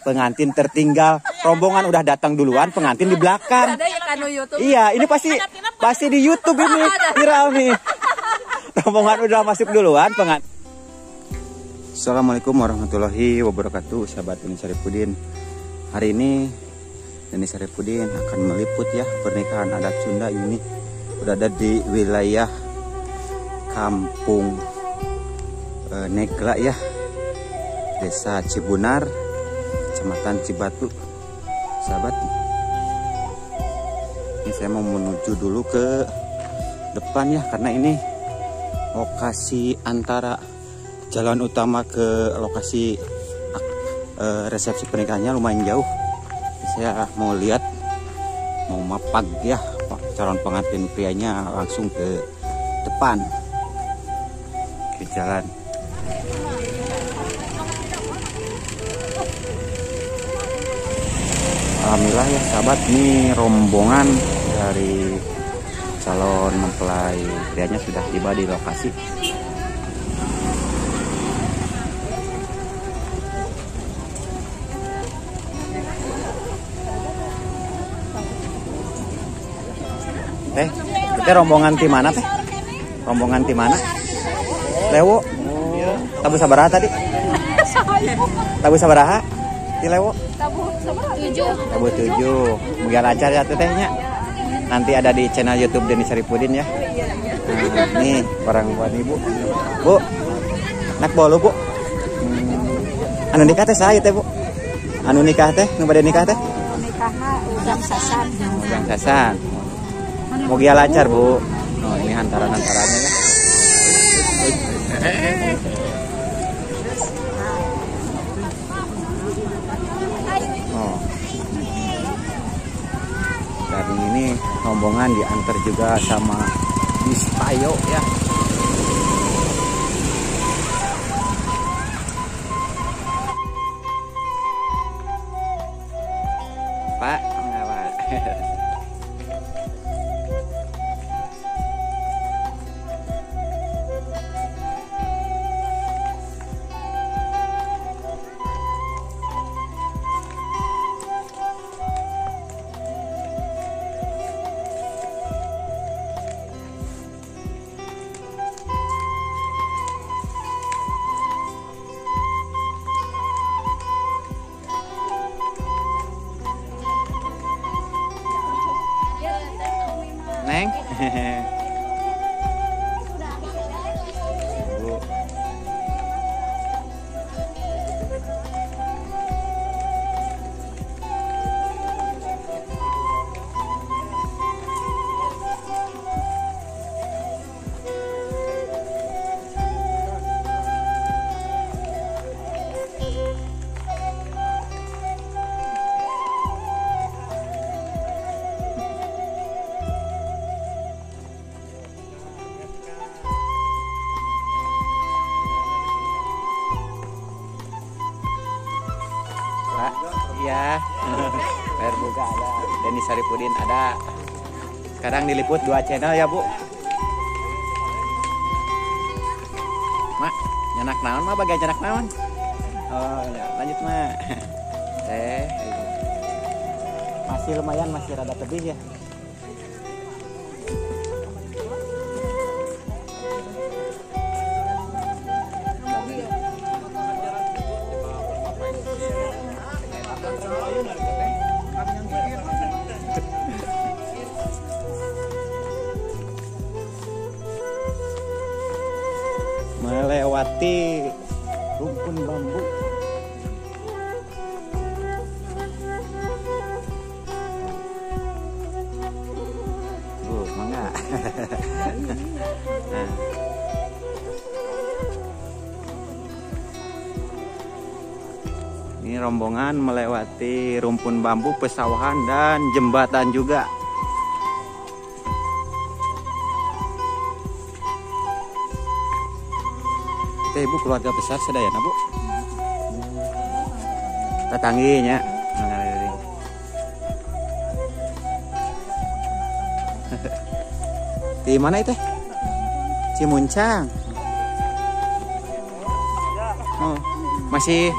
Pengantin tertinggal, rombongan udah datang duluan, pengantin di belakang. Iya, ini pasti pasti di YouTube ini viral nih. Rombongan udah masuk duluan, pengantin. Assalamualaikum warahmatullahi wabarakatuh, sahabat Deni Saripudin. Hari ini Deni Saripudin akan meliput ya pernikahan adat Sunda ini berada di wilayah Kampung Negla ya, Desa Cibunar, Kecamatan Cibatu. Sahabat, ini saya mau menuju dulu ke depan ya, karena ini lokasi antara jalan utama ke lokasi resepsi pernikahannya lumayan jauh. Saya mau lihat, mau mapag ya calon pengantin prianya langsung ke depan ke jalan. Alhamdulillah ya sahabat, ini rombongan dari calon mempelai prianya sudah tiba di lokasi. Teh, kita rombongan di mana teh? Rombongan di mana? Lewo. Tabu sabaraha tadi? Tabu sabaraha? Di Lewo? Tabu 7. Mugia lancar ya tetehnya. Nanti ada di channel YouTube Deni Saripudin ya. Nah, nih orang buat ibu. Bu, nak bolu bu. Anu nikah teh saya teh bu. Anu nikah teh, nu bade nikah teh? Nikahna ujang sasan. Ujang sasan. Mugia lancar bu. Oh, ini hantaran-hantarannya ya. Oh. Dan ini rombongan diantar juga sama bis Tayo ya. Pak, enggak Pak. Neng. Bu. Iya, air buka ada, Deni Saripudin ada. Sekarang diliput 2 channel ya bu. Mak, nyanak naon mak, bagian nyanak naon? Oh, ya, lanjut mak. Teh, masih lumayan, masih rada tebih ya. Melewati rumpun bambu. Bu, mangga. Nah. Ini rombongan melewati rumpun bambu, pesawahan dan jembatan juga. Kita ibu keluarga besar sedayana bu. Tetangginya. Di mana itu? Cimuncang. Oh, masih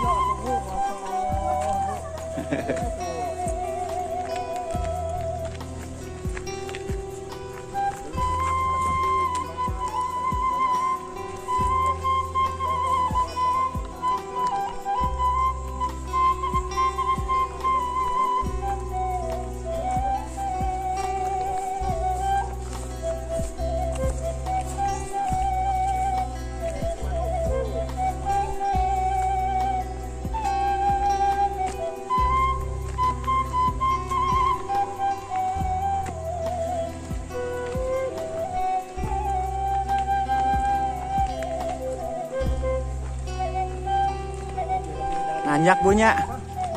Nanjak bunya.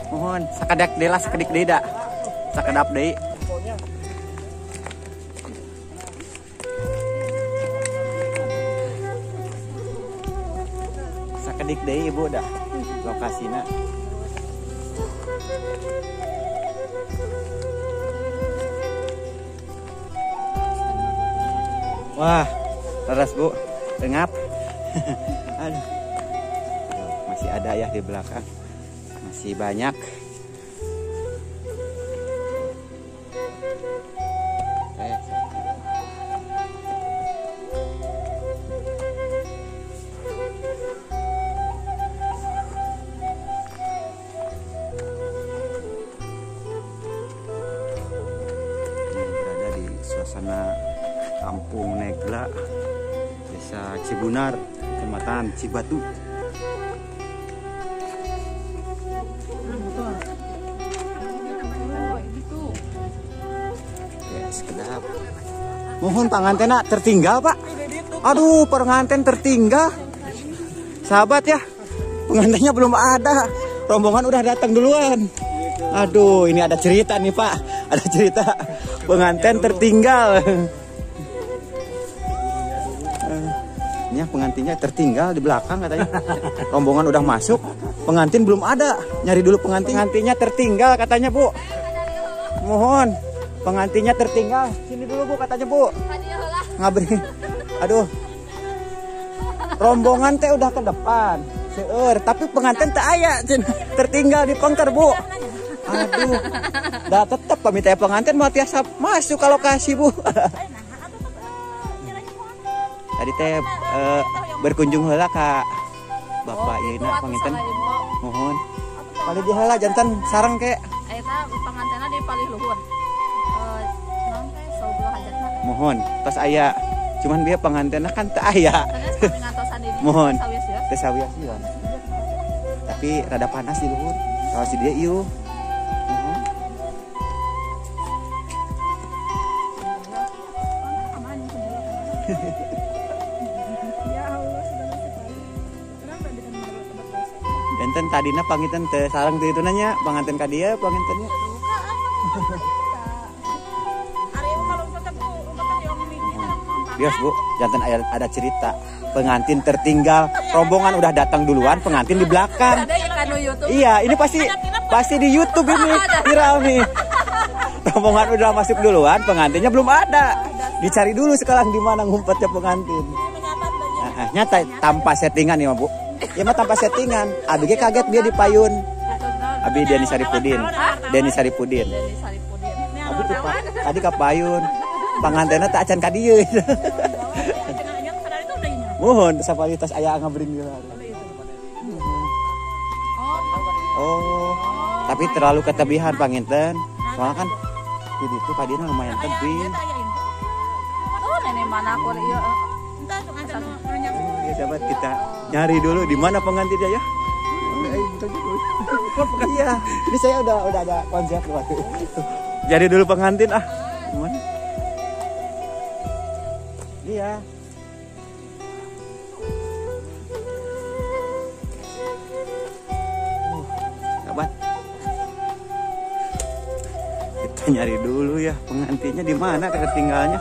Mohon sakedak deui lah, sakedik deui da. Sakedap deui. Sakedik deui ibu dah lokasina. Wah, leres Bu, lengap. Aduh. Masih ada ya di belakang. Masih banyak. Ini berada di suasana Kampung Negla, Desa Cibunar, Kecamatan Cibatu. Sekedap. Mohon pangantena tertinggal, Pak. Aduh, pengantin tertinggal. Sahabat ya, pengantinnya belum ada. Rombongan udah datang duluan. Aduh, ini ada cerita nih, Pak. Ada cerita pengantin tertinggal. Ini pengantinnya tertinggal di belakang katanya. Rombongan udah masuk, pengantin belum ada. Nyari dulu pengantin. Pengantinnya tertinggal katanya, Bu. Mohon. Pengantinnya tertinggal. Sini dulu Bu katanya Bu. Ngabri. Aduh. Rombongan teh udah ke depan. Seueur, tapi pengantin teh aya tertinggal di pengker Bu. Aduh. Dah tetep pamit aya pengantin mau tiasa masuk ke lokasi Bu. Tadi teh berkunjung heula ka Bapak Yeuna panginten. Mohon. Palih di heula jantan sareng ke. Eta pangantenna di palih luhur. Mohon, tos aya. Cuman dia pengantinna kan teu aya. Mohon. Teu sawios. Tapi rada panas di luhur. Kalau si dia ieu. Mohon. Janten tadina panginten teu sareng teu itu nanya, panganten ka dieu pangintennya. Bias Bu, jantan ada cerita. Pengantin tertinggal, rombongan udah datang duluan, pengantin di belakang. Iya, ini pasti di YouTube ini viral nih. Rombongan udah masuk duluan, pengantinnya belum ada. Dicari dulu sekarang di mana ngumpetnya pengantin. Nah, nyata tanpa settingan ya Bu. Ya mah tanpa settingan. Abi ge kaget dia di payun. Abi Denny Saripudin. Denny Saripudin. Abi tuh tadi ka payun. Pangantenna tak acan ka dieu. Mohon sapalitas aya ngabring di Oh, tapi terlalu ketebihan panginten. Soalnya kan di ditu ka dieu lumayan tebih. Oh, nenek mana kur ieu. Ya sahabat, kita nyari dulu di mana pengantinnya ya. Iya, ini saya udah ada konsep waktu itu. Jadi dulu pengantin ah. Gimana? Iya. Sahabat. Kita nyari dulu ya pengantinnya di mana ketinggalannya.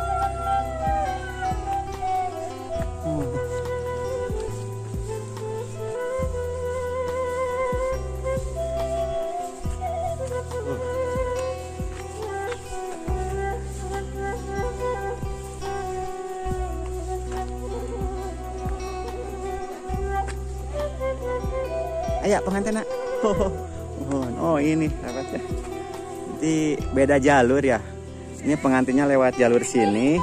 Ayo pengantin nak. Oh, Oh ini sahabat ya. Jadi beda jalur ya. Ini pengantinnya lewat jalur sini.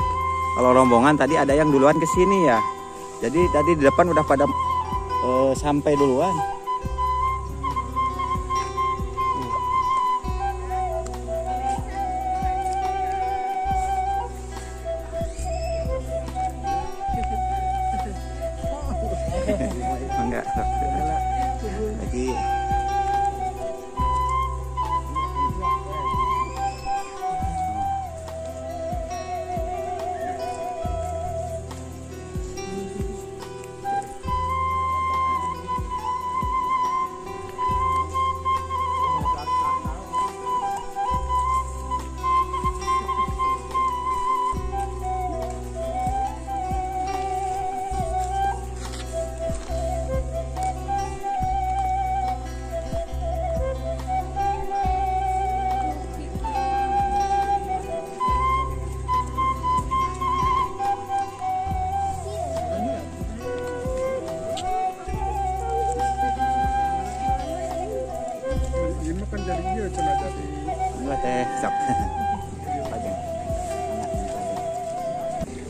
Kalau rombongan tadi ada yang duluan ke sini ya. Jadi tadi di depan udah pada sampai duluan. Enggak. Lagi.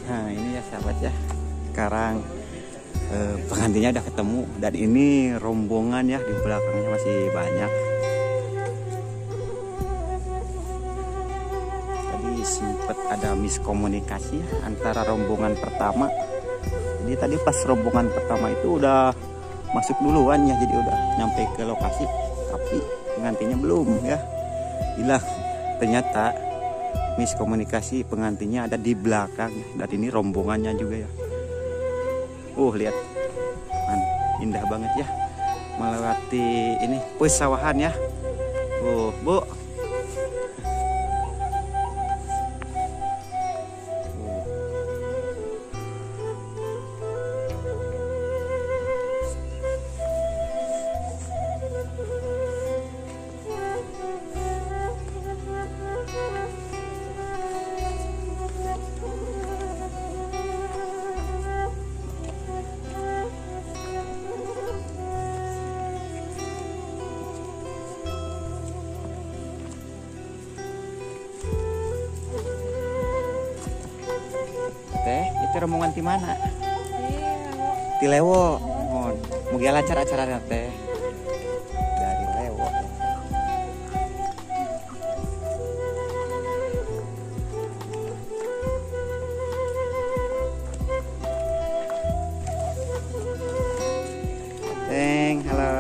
Nah ini ya sahabat ya, sekarang pengantinnya udah ketemu dan ini rombongan ya di belakangnya masih banyak. Tadi sempat ada miskomunikasi ya antara rombongan pertama. Jadi tadi pas rombongan pertama itu udah masuk duluan ya, jadi udah nyampe ke lokasi, tapi pengantinnya belum ya. Hilang ternyata miskomunikasi, pengantinnya ada di belakang dan ini rombongannya juga ya. Lihat, indah banget ya melewati ini pesawahan ya. Bu. Teh, itu rombongan di mana? Di Lewo. Mohon. Mugia lancar acaranya teh. Dari Lewo. Teng, halo.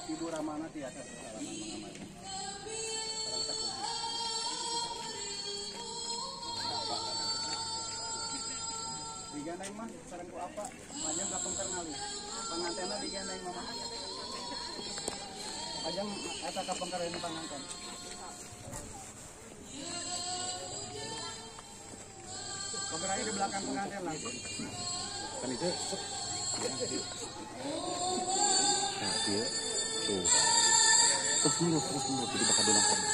Ibu Ramana tiasa salaman mengamati. Sareng sakubu. Digandeng mah sareng ku apa? Pajang kapengker ngali. Pangantena digandeng mama. Pajang eta kapengker ini panganten. Pengkernya di belakang pengantin langsung. Kan itu. Nah, dia tuh. Terus mundur, jadi bakal dilengkapi.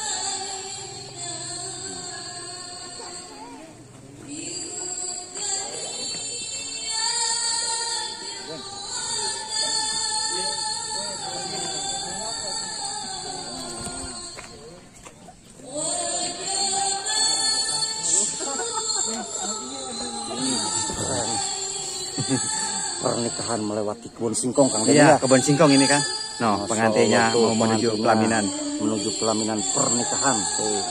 Pernikahan melewati kebun singkong, Kang Denny. Iya, kebun singkong ini kan. No, pengantinnya mau menuju pelaminan. Menuju pelaminan pernikahan. Tuh.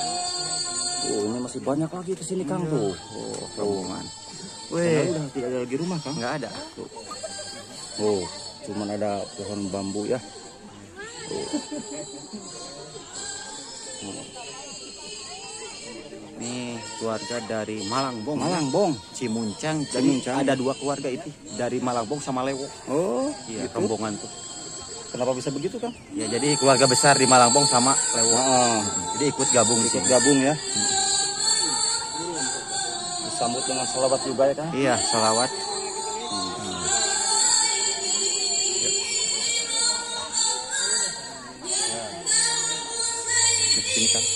Oh, ini masih banyak lagi ke sini, Kang, tuh. Oh, rombongan. Weh, udah tidak ada lagi rumah, Kang. Nggak ada. Tuh. Oh, cuman ada pohon bambu ya. Tuh. Nih keluarga dari Malangbong. Malangbong, Cimuncang. Cimuncang. Ada dua keluarga itu dari Malangbong sama Lewo. Oh, iya, gitu. Rombongan tuh. Kenapa bisa begitu, Kang? Ya, jadi keluarga besar di Malangbong sama Lewo. Oh. Jadi ikut gabung. Ikut gabung ya. Disambut dengan sholawat juga ya, Kang? Iya, sholawat. Sini, Kang.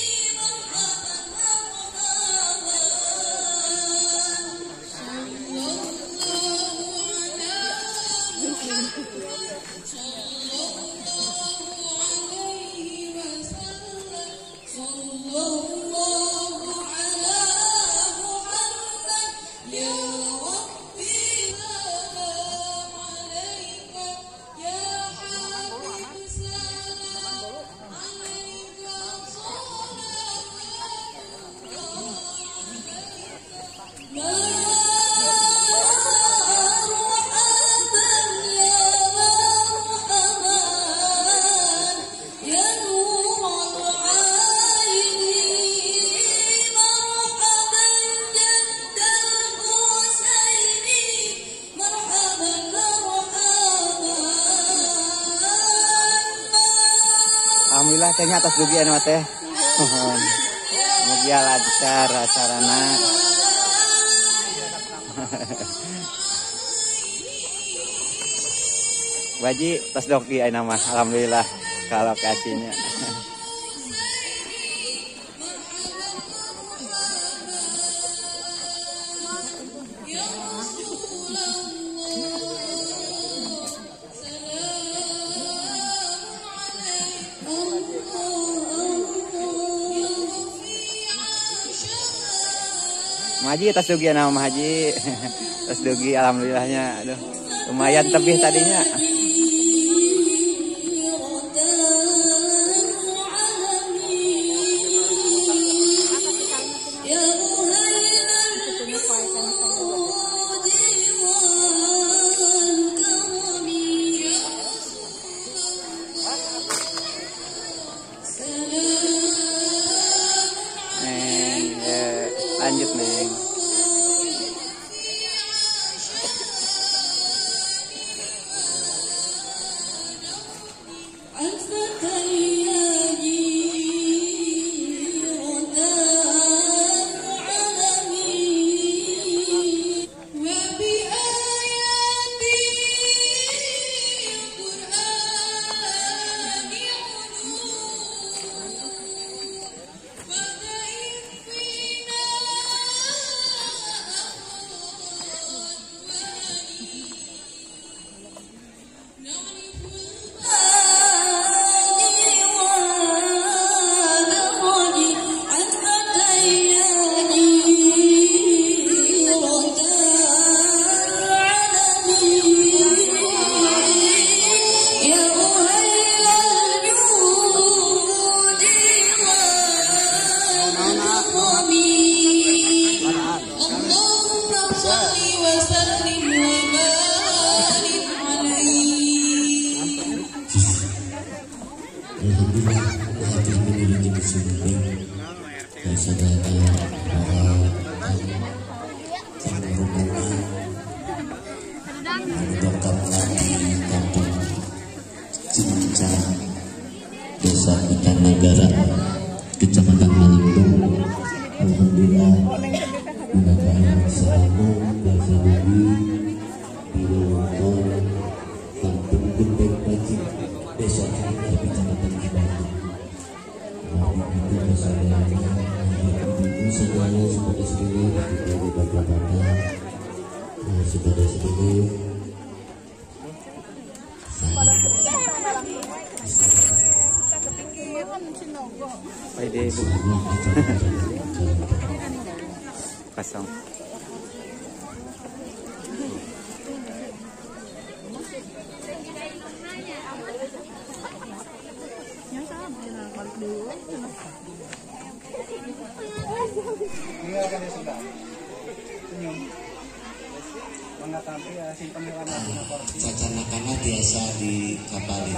Alhamdulillah kayaknya atas dugi anu teh. Mugia lancar acarana. Baji tos doki ayeuna mah alhamdulillah kalau kasihnya. Haji tas dugi nama Haji. Tas dugi alhamdulillahnya. Aduh, lumayan tebih tadinya. Neng, lanjut Neng. Desa Kutanegara, Kecamatan Malangbong. Alhamdulillah, mudah-mudahan selalu bahasa Bumi di wewengkon Kampung Gendeng Baji, Desa Cimentar, Kecamatan Cibatu. Ibu saudara, ibu saudara, sepada sedulur, ibu bapak-bapak, sepada sedulur. Pwede ibu. Kosong. Cacanakana biasa di kapal ini.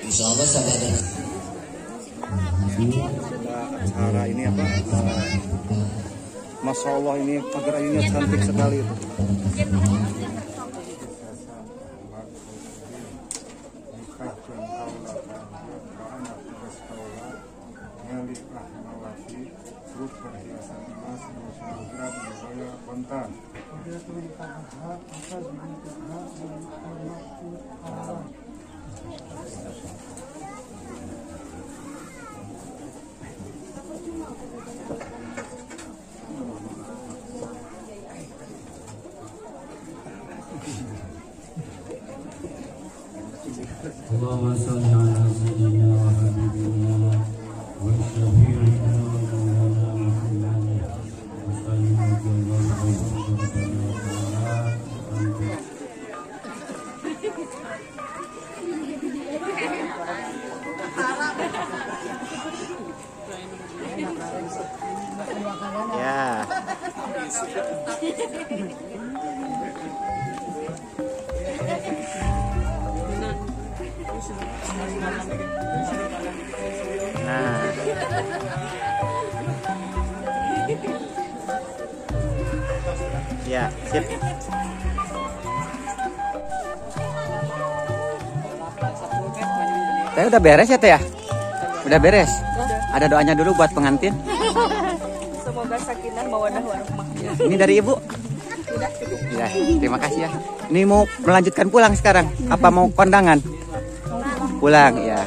Insya Allah sampai ada. Acara ini apa? Masya Allah, ini pagar ayunya cantik sekali itu. Allahumma shalli ala sayyidina wa habibina wa syafi'ina wa maulana Muhammad wa sallim Ya. Nah. Ya, sip. Teh udah beres ya, Teh ya? Udah beres. Ada doanya dulu buat pengantin. Semoga sakinah mawadah warahmah. Ya, ini dari Ibu. Udah cukup. Ya, terima kasih ya. Ini mau melanjutkan pulang sekarang? Apa mau kondangan? Pulang ya.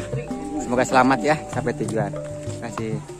Semoga selamat ya sampai tujuan. Terima kasih.